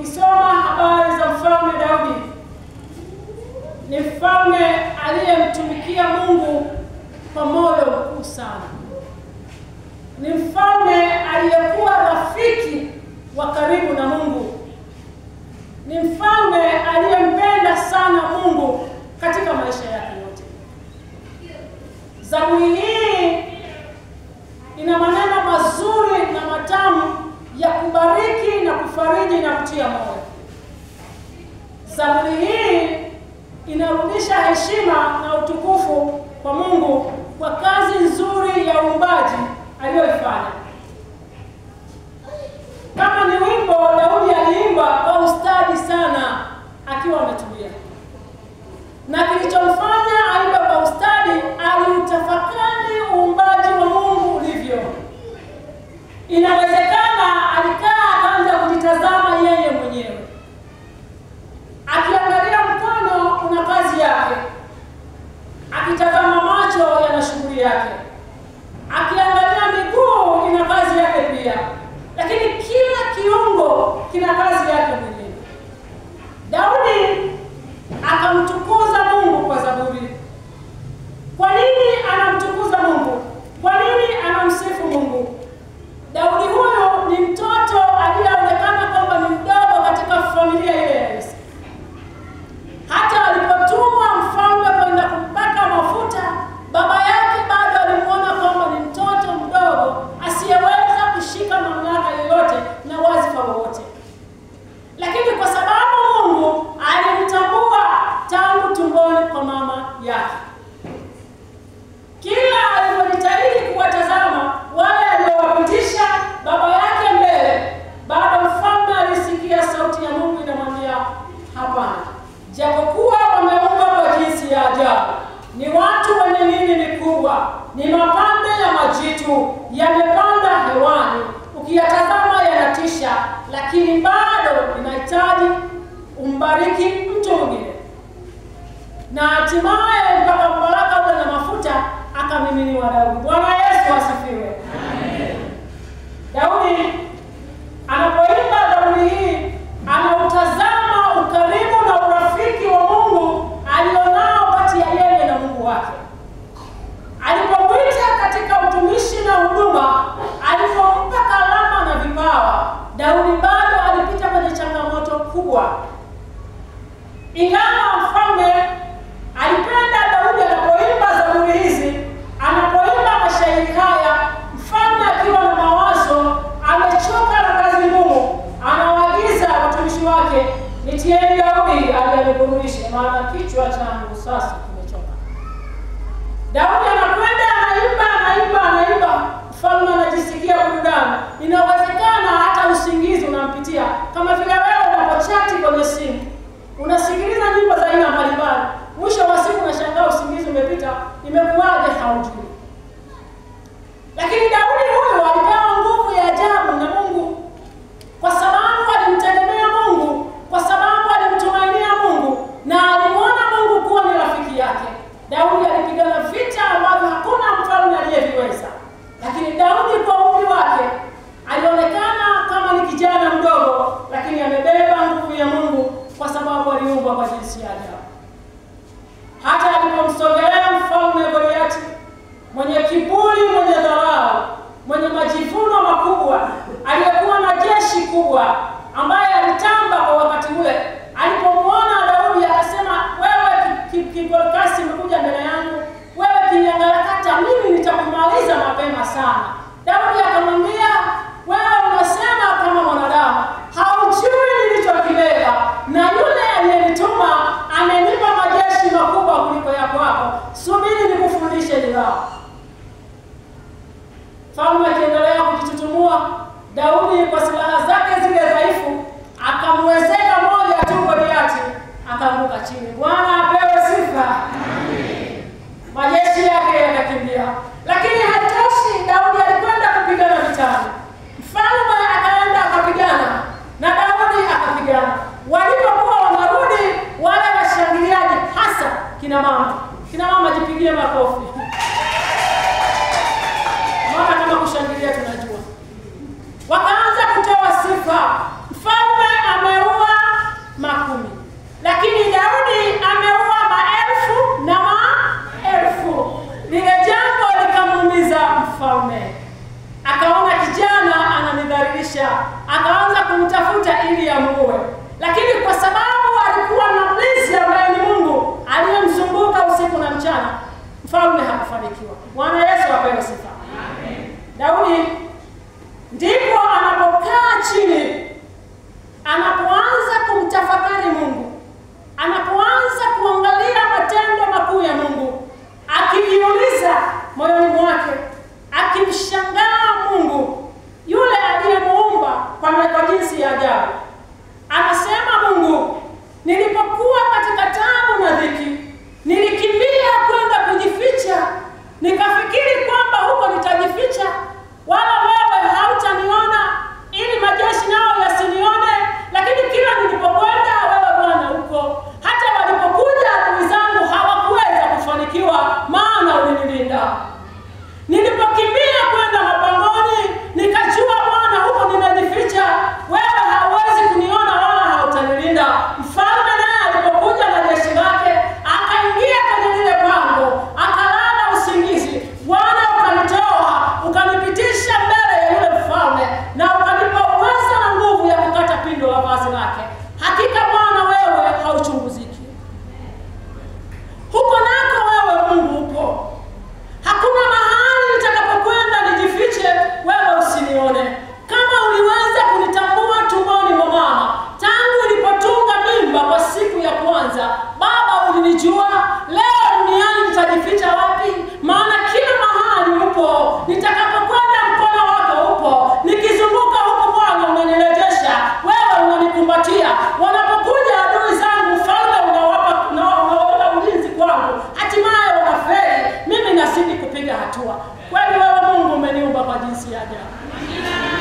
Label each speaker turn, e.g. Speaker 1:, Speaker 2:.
Speaker 1: Ukisoma habari za mfalme Daudi, ni mfalme aliyemtumikia Mungu kwa moyo mkuu sana. Ni mfalme aliyekuwa rafiki wa karibu na Mungu. Ni mfalme aliyempenda sana Mungu katika maisha yake yote. Zaburi hii ina maneno mazuri na matamu ya kubariki na kufariji na kutia moyo. Zaburi hii inarudisha heshima na utukufu kwa Mungu kwa kazi nzuri ya uumbaji aliyoifanya. Kama ni wimbo Daudi aliimba kwa ustadi sana akiwa ametulia. Na kilichomfanya aimbe kwa ustadi, aliutafakari uumbaji wa Mungu ulivyo. Inawezekana alikaa akaanza kujitazama yeye mwenyewe. Akiangalia mkono una kazi yake. Akitazama macho yana shughuli yake. Akiangalia miguu ina kazi yake pia. Lakini kila kiungo kina kazi yake mwenyewe. Daudi akamtukuza Mungu kwa zaburi. Kwa nini anamtukuza Mungu? Kwa nini anamsifu Mungu? Daudi huyo ni mtoto aliyeonekana kwamba ni mdogo katika familia ile ya Yese. Hata alipotumwa mfalme kwenda kumpaka mafuta, baba yake bado alimuona kwamba ni mtoto mdogo asiyeweza kushika mamlaka yoyote na wadhifa wowote. Lakini kwa sababu Mungu alimtambua tangu tumboni kwa mama yake, kila alipojitahidi kuwatazama wale aliowapitisha baba yake mbele, bado mfalme alisikia sauti ya Mungu inamwambia, hapana. Japokuwa wameumbwa kwa jinsi ya ajabu, ni watu wenye nini mikubwa, ni mapande ya majitu yamepanda hewani, ukiyatazama yanatisha, lakini bado inahitaji umbariki mtu mwingine. Na hatimaye mpaka mbaraka ule na mafuta akamiminiwa Daudi. Bwana Yesu asifiwe. Amen. Daudi anapoimba zaburi hii anautazama ukaribu na urafiki wa Mungu alionao kati ya yeye na Mungu wake. Alipomwita katika utumishi na huduma, alipompa karama na vipawa, Daudi bado alipita kwenye changamoto kubwa. Ingawa mfalme alipenda Daudi anapoimba zaburi hizi, anapoimba mashairi haya, mfalme akiwa na mawazo, amechoka na kazi ngumu, anawaagiza watumishi wake, nitieni Daudi aliyeniburudisha, maana kichwa changu sasa kimechoka. Daudi anakwenda anaimba, anaimba, anaimba, mfalme anajisikia burudani. Inawezekana hata usingizi unampitia, kama vile wewe unapochati kwenye simu, unasikiliza nyimbo za aina mbalimbali, mwisho wa siku unashangaa usingizi umepita, imekuwaje haujui. Lakini Daudi huyu alipewa nguvu ya ajabu na Mungu, kwa sababu alimtegemea Mungu, kwa sababu alimtumainia Mungu na alimuona Mungu kuwa ni rafiki yake. Daudi alipigana vita ambavyo hakuna mfalme aliyeviweza. Lakini Daudi kwa umri wake alionekana kama ni kijana mdogo, lakini amebeba nguvu ya Mungu kwa sababu aliumbwa kwa jinsi ya ajabu. Hata alipomsogelea mfalme Goliati, mwenye kiburi, mwenye dharau, mwenye majivuno makubwa, aliyekuwa na jeshi kubwa, ambaye alitamba kwa wakati ule, alipomuona Daudi akasema, wewe kigolkasi umekuja mbele yangu, wewe kinyangalakata, mimi nitakumaliza mapema sana. Daudi akamwambia, wewe unasema kama mwanadamu, haujui nilichokibeba, na yule aliyenituma amenipa majeshi makubwa kuliko yako hapo, subiri nikufundishe nidhamu. Mfalme akiendelea kujitutumua, Daudi kwa silaha zake zile dhaifu akamwezeka moja tu Goliati, akaanguka chini. Bwana apewe sifa. Amen. Majeshi yake yakakimbia. Lakini haitoshi, Daudi alikwenda kupigana vitani. Mfalme akaenda akapigana na Daudi akapigana. Walipokuwa wanarudi, wale washangiliaji, hasa kina mama. Kina mama jipigie makofi. Mama kama kushangilia tunajua. Wakaanza kutoa sifa. Mfalme ameua hatua. Kweli wewe Mungu umeniumba kwa jinsi ya ajabu.